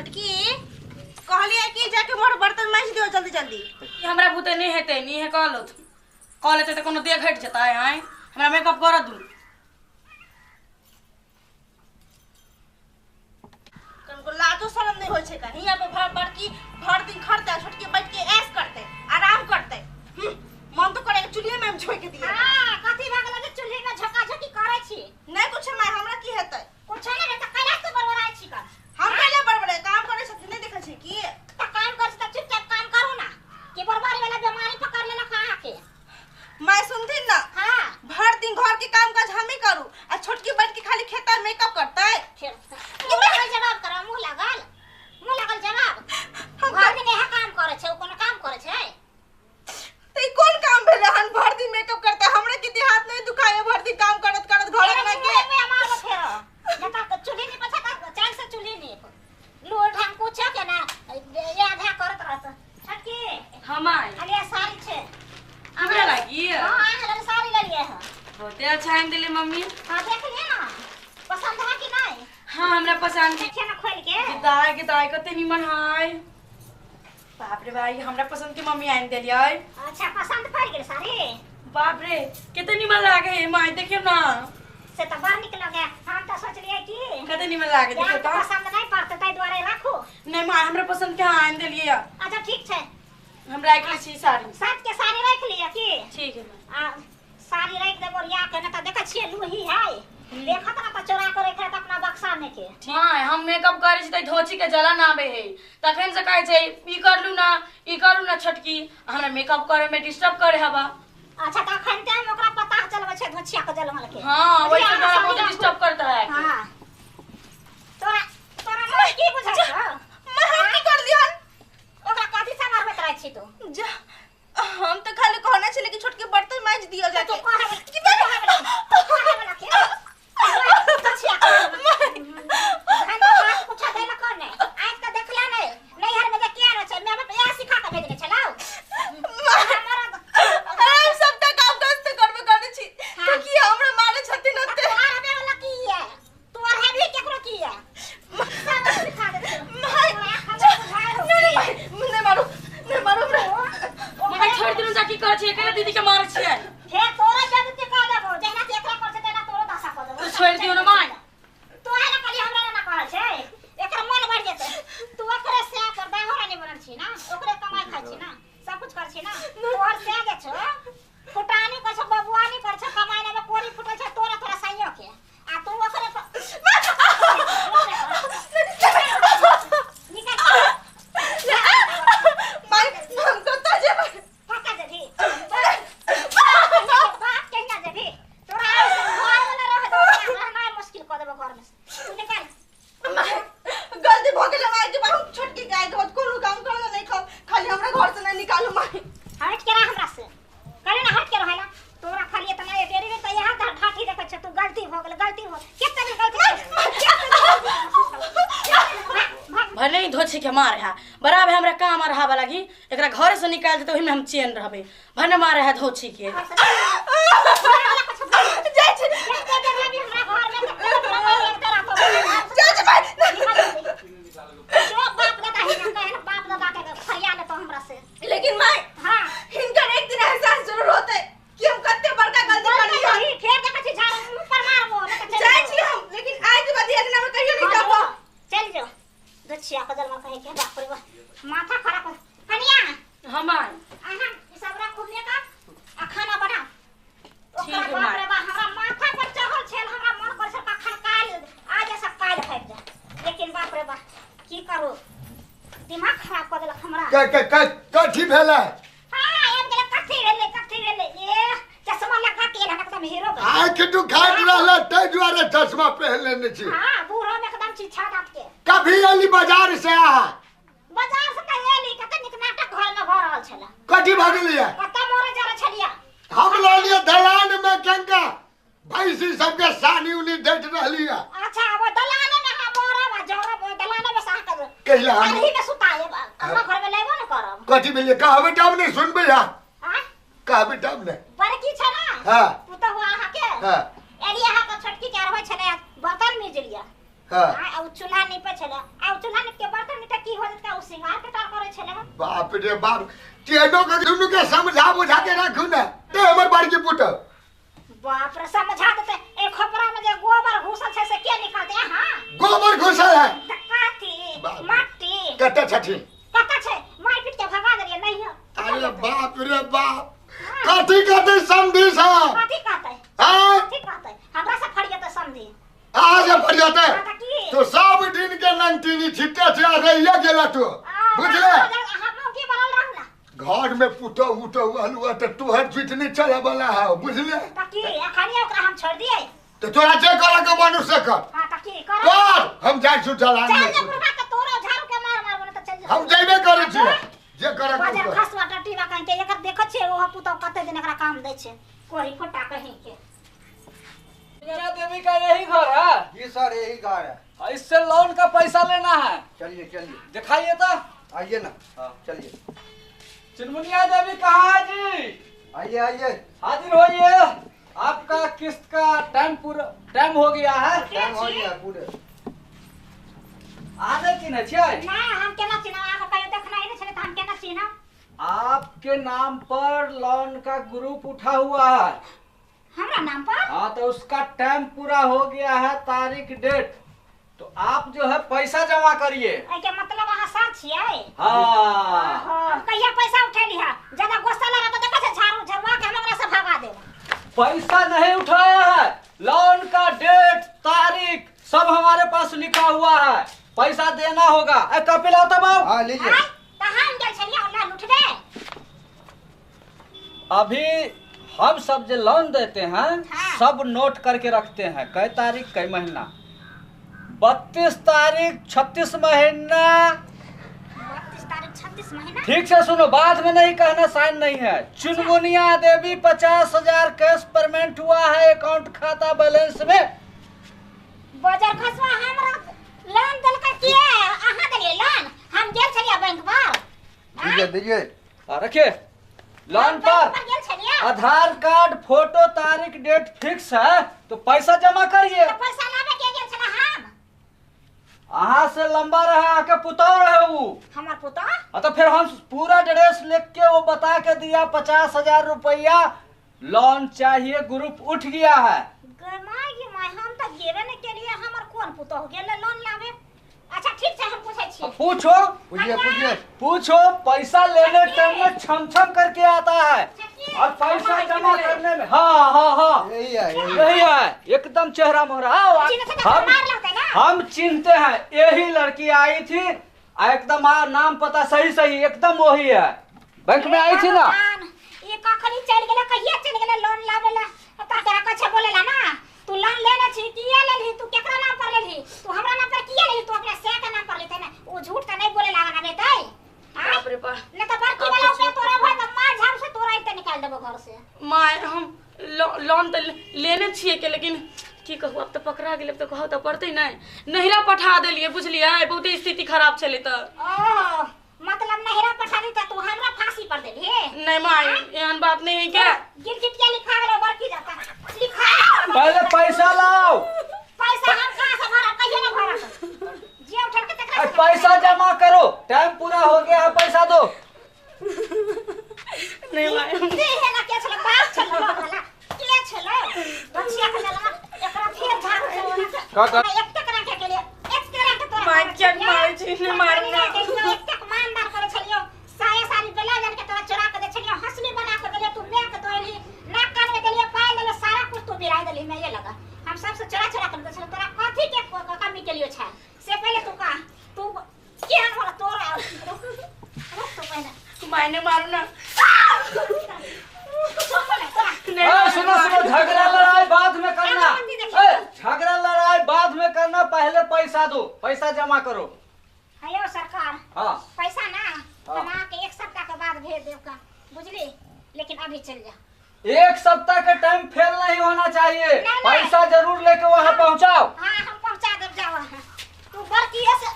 छोटकी कहलियै कि जाके मोर बर्तन माजि दियौ जल्दी जल्दी। ई हमरा बुते नहि हेतै, नहि हे कहलहुँ। कह लेतै तऽ कोनो देह घटि जेतै? आँय, हमरा मेकअप करऽ दू। कनको लाजो शरम नहि होइ छै कहीं। हियाँ पे भर बड़की भर दिन खरतै, छोटकी बैठ के ऐश करतै, आराम करतै। मन तो करे चूल्हे में हम झोंक दिए। हाँ, कथी भऽ गेलै जे चूल्ही में झोका झोकी करै छी? नहि कुछ माय, हमरा की हेतै? कुछ नहि हेतै? कैला से बड़बड़ाइ छी कन? हम कैला बड़बड़े? काम करै छथिन, नहि देखै छी की? तऽ काम करै छी तऽ चुपचाप काम करू ना, कि बड़बड़ी वाला बीमारी पकड़ लेलक अहाँके? माय सुनथिन ना। हाँ। भर दिन घर के काम काज हमें करू आ छोटकी बैठ के खाली खेता मेकअप करतै। फिर मुँह लागल जवाब कर, मुँह लागल, मुँह लागल जवाब। हम भर दिन इएह काम करै छै, ओ कोनो काम करै छै? तऽ ई कोन काम भेलै हन? भर दिन मेकअप करतै, हमरा के देहात नहीं दुखाए भर दिन काम करत करत घर अंगना के? में मारबो फेरो। जता चूल्ही नीपै छै तऽ चैन से चूल्ही नीप, लूर ढंग कुछो के ना ये आधा करत रहत। छोटकी। हाँ माय। अलिया साड़ी छै हमरा लागी? हाँ, अहाँ लग साड़ी लेलियै हँ। बहुते अच्छा आनि देले मम्मी। हाँ, देख लियै ना, पसंद है कि नहीं? हाँ, हमरा पसंद है। देखिए ना खोल के। दाय के दाय, कते निमन है। बाप रे भाई, हमरा पसंद के मम्मी आनि देलियै। अच्छा, पसंद पड़ गेल साड़ी? बाप रे, कते निमन लागे है माय, देखियौ ना। से तऽ बड़ नीक लगे। हम तऽ सोचलियै कि कते निमन लागे, देखियौ। तऽ तऽ पसंद नहीं पड़तै, ताहि दुआरे राखू। नहीं माय, हमरा पसंद के आनि देलियै। अच्छा, ठीक छै। हम राखि लै छी साड़ी। सात के साड़ी राखि लिअ की? ठीक है माय। आ साड़ी राखि देबो ओरिया के, नहि तऽ देखै छियै लूही है, देखत ना तऽ चोरा के राखि लेत अपना बक्सा में के। माय, हम मेकअप करै छी तऽ धोची के जलन आबै है। तखन से कहै छै ई करलू ना, ई करू ना। छोटकी हमरा मेकअप करे में डिस्टर्ब करे हवा। अच्छा, तऽ अखन टाइम ओकरा पता चलबै छै धोछिया के जलमल के। हाँ, वही से बुझलियै, तोरा साड़ी बहुत राखू। डिस्टर्ब करता है। हाँ, तोरा तोरा मन की बुझाइ छौ? माय, हम की कर लिहन? ओकरा कथी से मारबैत रहै छी तू? जा, हम तऽ खाली कहने छलियै कि छोटकी बर्तन माजि दियौ तू जाके। कहै कि कहै वाला के धोछिया के धन बात पूछा देला कोन नहीं आज तऽ देखला नहीं, नैहर में जे किया रहै छै, माय बाप इएह सिखा के भेजने छलौ हमरा। हम सबटा काम काज तऽ करबे करै छी। हाँ। तऽ की हमरा मारै छथिन ओते? तोहर हेबे वाला की है? तोहर हेबी केकरो की है? सब सिखा दे छै। माय, तोरा हमरा बुझाइ हो। नहीं माय, नहीं मारू, नहीं मारू हमरा। माय, छोड़ि दियौ, जा की करै छियै? केना दीदी के मारै छियै? हे, तोरा बेइज्जती कऽ देबो, जहिना कि एकरा कर छै तहिना तोरो दशा कऽ देबो। तो छोड़ि दियौ ने माय। तू है ना खाली हमरा ना कहल छै, एकर मन बढ़ जेतै। तू ओकरे से कर दाहो रानी बनल छी ना, ओकरे कमाई खाइ छी ना, सब कुछ कर छी ना। तोहर से जे छौ फुटानी कर छौ, बबुआनी कर छौ, कमाई में कोरी फुटल छै तोरा तोरा साइयो के, आ तू ओकरे निकल। माय, हम कतऽ जेबै? कतऽ जेबही? बाप कहिया जेबही? तोरा ऐसे घर वाला रह दो, रहनाइ मुश्किल कऽ देबो घर में। तू निकल। माय, गलती भऽ गेलै माय के। हम छोटकी गाय के बाद कोनो काम करऽ नहि खाउ, खाली हमरा घर से नहीं निकालू माय। हट के रह हमरा से, करे ना, हट के रह ना। तोरा खाली इतना ये देरी में तो यहाँ का ढाठी देखै छै तू। गलती भऽ गेल, गलती भऽ केते बेर गलती भाग। भले ही धोछी के मार है बराबर, हमरा काम रहा लगी, एकरा घर से निकाल देते, ओहिमे हम चैन रहबै। भने मारे है धोछी के। जाइ छी, जाइ छी माय। जो बाप दादा ही ना कहे ना, बाप दादा के फरिया लेतो हमरा से। लेकिन माय, हाँ, हिनकर एक दिन एहसास जरूर होतै कि हम कते बड़का गलती करली हन। फेर देखै छी झाड़ू मुँह पर मारबो नहीं तऽ चलि जाइ जो। छी हम, लेकिन आइ के बाद ई अंगना में कहियो नहीं हाँ, जाबो। चलि जो दुछिया के जलमा कहे के। बाप रे बाप, माथा खराब कर। कनिया। हाँ माय। अहाँ ई सब राखू मेकअप आ खाना बनाओ। ठीक ओकरा है बाप माय। रे बाप, हमरा माथा पर चढ़ल छल, हमरा मन कर छल कखन काल्हि आज से काल्हि फाटि जाय, लेकिन बाप रे बाप, की करू, दिमाग खराब कऽ देलक हमरा। क क क कथी भेलै? हाँ, आबि गेलै। कथी भेलै, कथी भेलै? ए, चश्मा लगा के एल हन एकदम हीरो बनि। आँखि दुखाइत रहलै ताहि दुआरे चश्मा पहिन लेने छी। हाँ, बूढ़ो में एकदम छी छा दाँत के। कभी एली बाजार से अहाँ? बाजार से तऽ एली, कते नीक नाटक घर में भऽ रहल छलै। कथी भऽ गेलियै? कतऽ मरे जरे छलियै? हम रहलियै दलान में, केंका भैंसी सबके सानी उनी दैत रहलियै। अच्छा, वो दलाने में अहाँ मरब आ जरब, ओहि दलाने में से अहाँके कहिया हम अरही में सुताएब, अपना घर में लेबो ने करब। कथी भेलै? कहबै तब ने सुनबै अहाँ। आँय? कहबै तब ने। बड़की छै ना हाँ। पुतहु अहाँके। हाँ। एलियै अहाँ तऽ छोटकी के रहै छलै, बर्तन मिजलियै। हाँ। आ उ चूल्हा नीपे छलै आ उ चूल्हा नीप के बर्तन नीपे की हो जेतै उ सिंगार पेटार करै छलै बाप रे बाप टेनो के दुनू के समझा बुझा के राखू ने ते हमर बड़की पुतहु बाप रे समझा देते ए खोपरा में जे गोबर घुसल छै से के निकालते हां गोबर घुसल है त काथी बाप रे। माटी कतऽ छथिन कत छै मार पीट के भगा देलिए नहीं हो अरे बाप रे बाप कथी कथी समझी साहब कथी कहते हाँ कथी कहते हमरा से फरियते समझी आज फट जाते हाँ, तऽ की? तो सब दिन के नंगटीनी छिट्टे से रहिए गेला तू बुझले हम की बनल रहू ना घर में पुतो उतो अलुआ तो तोहर पीठ नहीं चले वाला है बुझले त की अखनी ओकरा हम छोड़ दिए तो तोरा जे करे के मन से कर हां त की कर कर हम जाइ छी चला चल जा बुढ़वा के तोरो झाड़ू के मार मार बोले त चल जा हम जइबे करे छी जे करे के बाजार कर। खसवा टटीवा कहीं के एकर देखै छियै ओहो पुतौ कते दिन एकरा काम दै छै कोरी फुटा कहीं के मीना देवी का यही घर है जी सर यही घर है और इससे लोन का पैसा लेना है चलिए चलिए दिखाइए तो आइए ना हाँ। चलिए चुनमुनिया देवी कहाँ है जी आइए आइए हाजिर होइए आपका किस्त का टाइम पूरा टाइम हो गया है टाइम हो गया पूरे आ नहीं चिन्है छियै ना हम केना चिन्हब अहाँके कहियो देखना ही नहि छलै तऽ हम केना चिन्हब आपके नाम पर लोन का ग्रुप उठा हुआ है हमरा नाम पर हाँ तो उसका टाइम पूरा हो गया है तारीख डेट तो आप जो है पैसा जमा करिए एहिके मतलब अहाँ सर छियै हाँ हम कहिया पैसा उठेली है ज्यादा गुस्सा लगा तो देखै छै झाड़ू झड़वा के हम ओकरा से भगा देब पैसा नहीं उठाया है लोन का डेट तारीख सब हमारे पास लिखा हुआ है पैसा देना होगा ए कपिल आओ तब आओ हाँ लीजिए आय तऽ हम गेल छलियै लोन उठबे अभी हम सब जो लोन देते हैं हाँ। सब नोट करके रखते हैं कई तारीख कई महीना 32 तारीख 36 महीना 32 तारीख 36 महीना ठीक से सुनो बाद में नहीं कहना साइन नहीं है चुनमुनिया देवी 50,000 कैश पेमेंट हुआ है अकाउंट खाता बैलेंस में बाजार खसवा हमरा लोन देलकै के अहाँ देलियै लोन हम गेल छलियै बैंक पर दीजिए दीजिए आ, रखिए लोन बैंक पर पर गेल छलियै आधार कार्ड फोटो तारीख डेट फिक्स है तो पैसा जमा करिए तऽ पैसा लाबे के गेल छलै हम अहाँ से लंबा रहे आके पुतौ रहे वो हमर पुतौ हाँ तो फिर हम पूरा ड्रेस लिख के वो बता के दिया 50,000 रुपया लोन चाहिए ग्रुप उठ गया है गे my गे my हम तऽ गेबे नहि केलियै हमर कोन पुतौ गेलै लोन लाबे अच्छा ठीक छै हम पूछै छियै अब पूछो पूछिए पूछिए पूछो पैसा लेने टाइम में छम छम करके आता है और पैसा जमा करने में हाँ हाँ हाँ यही है यही है। यही है एकदम चेहरा मोहरा आओ, चिन्है छै तऽ हम मार लगतै ना हम चिन्हते हैं यही लड़की आई थी आ एकदम आ, नाम पता सही सही एकदम वही है बैंक में आई थी ना भगवान, ई कखनी चलि गेलै कहिया चलि गेलै लोन लाबै ला तऽ तोरा कहै छै बोलै ला ना तू लोन लेने छी किया लेलही तू केकरा नाम पर लेलही तू हमरा नाम पर किया लेलही तू अपना से के नाम पर लेते ना ओ झूठ तऽ नहीं बोले लागा ना बेतै बाप रे बाप नहीं तऽ बड़की वाला रुपया तोरा भय तऽ मार झाड़ू से तोरा इते निकाल देबो घर से माय हम लोन तऽ लेने छियै के लेकिन की कहू अब तऽ पकड़ा गेलै तऽ कहू तऽ पड़तै नहि नहिरा पठा देलियै बुझलियै बहुते स्थिति खराब छलै तऽ ओ मतलब नहिरा पठा दी तऽ तू हमरा फांसी पर देबही नहीं माय एहन बात नहीं है क्या गिरगिटिया लिखा गेलो बड़की जाता लिखा पहले पैसा लाओ पैसा हम कहाँ से भरब कहियो ना भरब जे उठल के तकरा अरे से पैसा जमा करो टाइम पूरा हो गया है पैसा दो नहीं माय दे है ना के छलो बाप छलो वाला के छलो बच्चिया के जलवा एकरा फेर झाड़ू से ओना का का- एक तक रखे के लिए एक तक रखे तोरा माय क्या मारै छी नहीं मारू ना एक तक मानदार करे छलियो साया सारी बेला जान के तोरा चोरा के दे छलियो हंसली बना के देलियो तू मैं के तोली नाक कान में देलियो पायल देलियो सारा कुछ तू बिराई देली मैं ये लगा हम सबसे चोरा चोरा के दे छलियो तोरा कथी के कमी के लिए छै से पहले तू का तू केहन वाला तोरा रुक रुक तू पहले माय नहीं मारू ना नहीं ए, मारू, सुनो मारू। सुनो झगड़ा लड़ाई बाद में करना आगे बंदी देखिए। ए, झगड़ा लड़ाई बाद में करना पहले पैसा दो पैसा जमा करो हेयो सरकार हाँ पैसा ना हाँ। हम आके एक सप्ताह के बाद भेज देब का बुझली लेकिन अभी चल जा एक सप्ताह का टाइम फेल नहीं होना चाहिए नहीं, नहीं। पैसा जरूर लेके वहाँ पहुँचाओ हाँ हम पहुंचा देब जाओ तू बड़की से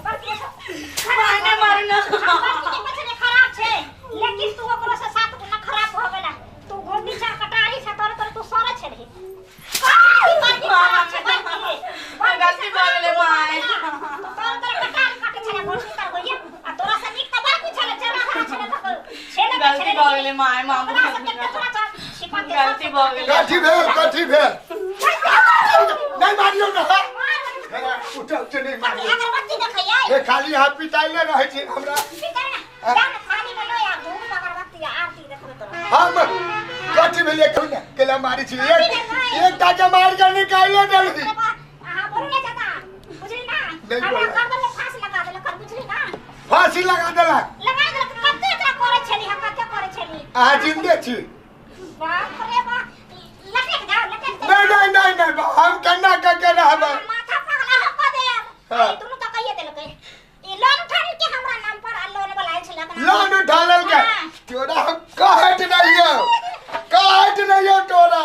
बड़की से माय नहीं मारू ना हम बड़की के बचने खराब छे लेकिन तू ओकरो से सात गुना खराब हो गेला तू घुर्नी छा कटारी छा तोरे तोरे तू सरे छे रे बड़की खराब छे बड़की माय गलती भऽ गेलै my माम तोरा सबके कचरा छौ, छिपा के गलती भऽ गेलै। कथी भेल कथी भेल नहीं मारियो ना उठल से नहीं मारियो अगरबत्ती देखैयै ए खाली हाथ पिटाइले रहै छी हमरा पिटाइ ना जा ना थाली में लो आ धूप अगरबत्ती आ आरती देखबै तोरा हम कथी भेलै कहू ने केला मारी छी एक एकटा के मार के निकाले देलही अहाँ बोलू ने चाचा बुझली ना नहीं हमरा बोलबै। गर्दन में फांस लगा देलक बुझली ना फांसी लगा देलक लगा देलक कते एकरा करै छली हम कते करै छली अहाँ जिंदे छी बाप रे बाप लटक जाओ लटक जाओ नहीं नहीं नहीं नहीं हम केना के के रहबै माथा पगला हम कऽ देब हाँ। ई दुनू तऽ कहिए देलकै ई लोन उठा के हमरा नाम पर आ लोन वाला आयल छलै अपना लोन उठा लेलकै हाँ। तोरा हम कहैत नहीं हो कहैत नहीं हो तोरा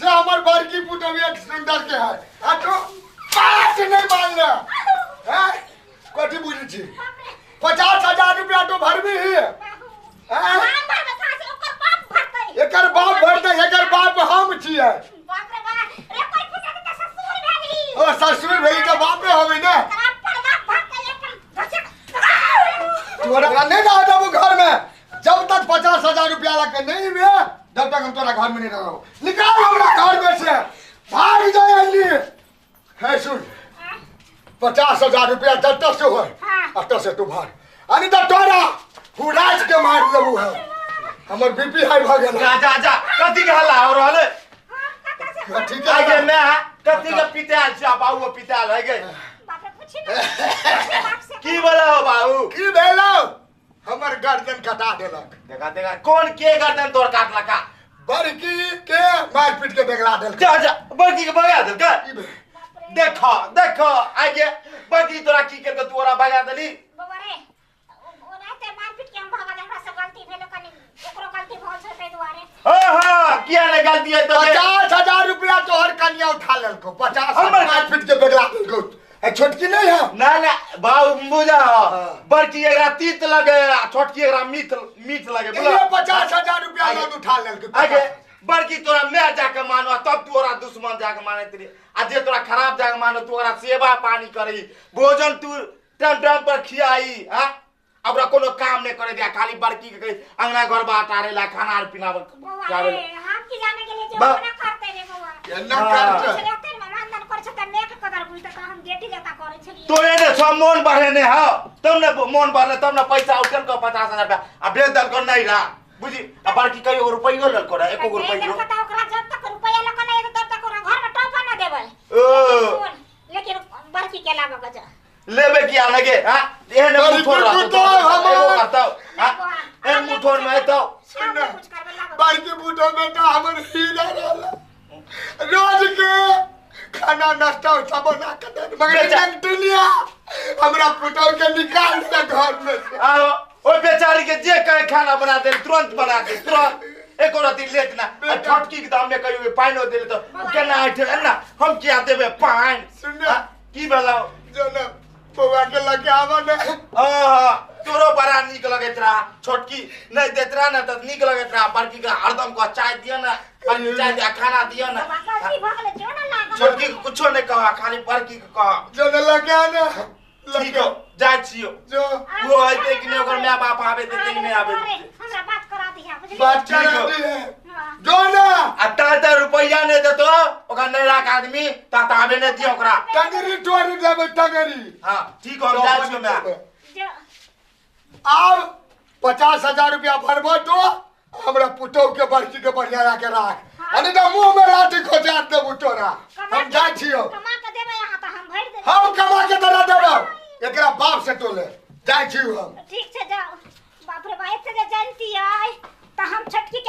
से हमर बड़की पुतहु एक सुंदर के है आ तू बात नहीं मानले हैं कथी बुझै छी 50,000 रुपया तो भरबी ही हैं? हम भरबै कहाँ से ओकर बाप भरतै एकर बाप भरतै एकर बाप हम छियै बाप रे बाप रे कोई पूछा त ससुर भेली ओ ससुर भेली तऽ बापे होबै ने तोरा अपन बाप भरतै अपन धचक तोरा नहीं रह देबू घर में जब तक 50,000 रुपया लग नहीं हुए जब तक हम तोरा घर में नहीं रहब निकाल हमरा घर में से भाग जाए अली है सुन 50,000 रुपया जतऽ से होय हाँ। अतऽ से तू भाग आ नहीं तऽ तोरा हुराज के मार देबू है हमर बीपी हाई भऽ गेल जा जा जा कथी के हल्ला हो रहल है ठीक आगे है मैं कथी के पिताल छै बाबू पिताल है गे बाप रे पूछी ना पूछी बाप से की बोला हो बाबू की भेलौ हमर गर्दन कटा देलक देखा देखा कौन के गर्दन तोड़ काटलका बड़की के मार पीट के बेगला देलक जा जा बड़की के भगा देलका की भेल? देखो देखो आगे बड़की तोरा की करके तू ओरा भगा देली बौआ रे ओनाहिते मारपीट के हम भगा हमरा से गलती भेल कनी ओकरो गलती भऽ छै ताहि दुआरे हां हां किया ने गलती है तो 50,000 रुपया तोहर कनिया उठा लेलको 50 हमर- मार पीट के बेगला देलको ए छोटकी नहीं है ना ना बाबू बुझा हाँ। बड़की एकरा तीत लगे आ छोटकी एकरा मीठ मीठ लगे ये 50,000 रुपया लोन उठा लेलको आगे बड़की तोरा मैं जाके मानो तब तू ओरा दुश्मन जाके माने तेरी आ जे तोरा खराब जाके मानो तू ओकरा सेवा पानी करी भोजन तू टाइम टाइम पर खियाई आ ओकरा कोनो काम नहीं करे दिया खाली बड़की के कही अंगना घर बाट आरे ला खाना आर पिलावे बौआ खियावे रे ला। हम की जाने गेलियै जे बा- ओना करते रे बौआ एना हाँ। करते छलै ने मानदान करै छै तऽ मैं के कदर बुझतै तऽ हम बेटी जकाँ करै छलियै तोरे ने सब मोन बढ़ेने हौ तब ने मोन बढ़ले तब ने पैसा उठल को 50,000 रुपया आ भेज देलको नहीं रहा बुझी आ बड़की कहियो रुपैयो लेलको रहा एको गो नहीं रुपैयो देलकै तऽ ओकरा जब तक रुपैआ लऽ कऽ नहि एतै तब तक ओकरा घरमे टोपा नहि देबै ओ। लेकिन सुन, लेकिन बड़की के लाबऽ के जा लेबे किया लगे हां एहन बड़की मुठोर रहतौ पुतोह हमर। एगो करतौ हां बौआ, एहन मुठोर में एतौ हम नहि कुछ करबै लाबऽ बड़की बूढ़ो बेटा हमर हीरा रहला रोज के खाना नाश्ता उस्ता बना के दे मगर बेचा- नंगटुलिया हमरा पुतोह के निकाल दे घर में से आओ ओइ बेचारी के जे कहे खाना बना दे तुरंत बना दे तुरंत एको रति लेट ना आ छोटकी के दाम में कहियो पानिओ देले तो केना ऐठे ना हम किया देबे पानि सुन ना। हाँ, की भेलौ जो ना बौआ के लगे आवा ना आहा, तोरो बड़ा नीक लगैत रहा छोटकी नहीं देत रहा ना तऽ नीक लगैत रहा बड़की के हरदम कह चाय दिअ ना बड़की चाय दिअ खाना दिअ ना बौआ गलती भऽ गेलै जो ने लागल छोटकी के कुछो नहीं कह खाली बड़की के कह जो ना लगे आना ठीक हो जाइ छियो जो वो अयतै कि नहि ओकर माय बाप आबे देतै कि नहि आबे देतै हमरा बात करा दिहा बुझली बात ठीक करा हो। दी है हाँ। जो ना आ ता ता रुपैया नहि देतो ओकर नैराके आदमी ता ता आबे नहि दियौ ओकरा टंगरी तोड़ देबै टंगरी हाँ ठीक हो हम जाइ छियो माय जो आब 50,000 रुपया भरबो तो हमरा पुतोह के बड़की के बढ़िया राखे राख आ नहीं तो मुंह में लाठी खोजार देबू तोरा हम जाइ छियौ कमा के देबै अहाँ तऽ हम भरि देबै हम कमा के तोरा देबौ एकरा बाप से टोले जाइ छियौ हम ठीक छै जाओ बाप रे बा एते जे जानतियै तऽ हम छोटकी